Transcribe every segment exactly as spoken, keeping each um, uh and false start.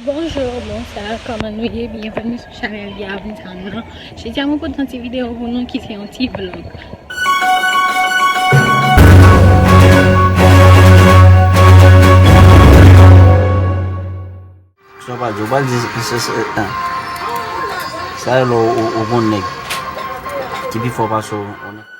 Bonjou, bonswa, kòman nou ye? Byenveni sou chanèl Yavin Town nan. Jodi a mwen pote yon ti videyo pou nou ki se yon ti vlog. Sa w pral di, w pral di, se, se, se, sa yo lè w, w, w gon nèg ki pi fò pase w, w nèg.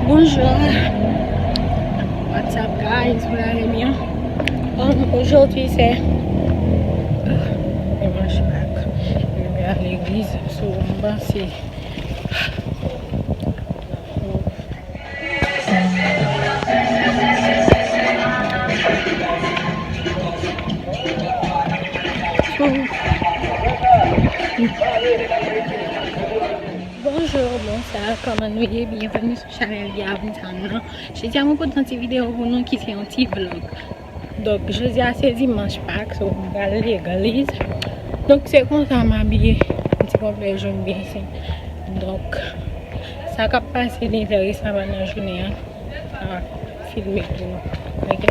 Bonjour. What's up, guys? Vous allez bien? Um, aujourd'hui, c'est dimanche Pâques. Je vais à l'église. So, mwen panse Bonjou, bonswa, kòman nou ye? Byenveni sou chanèl Yavin Town nan. Jodi a mwen pote yon ti videyo pou nou ki se yon ti vlog. Donk, jodi a se dimanch Pak, so mwen pral legliz. Donk, se konsa m abiye, yon ti konplè jòn byen senp. Donk, sa k ap pase li enteresan pandan jounen an. Ah, filme pou nou. Ok?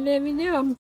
Videyo m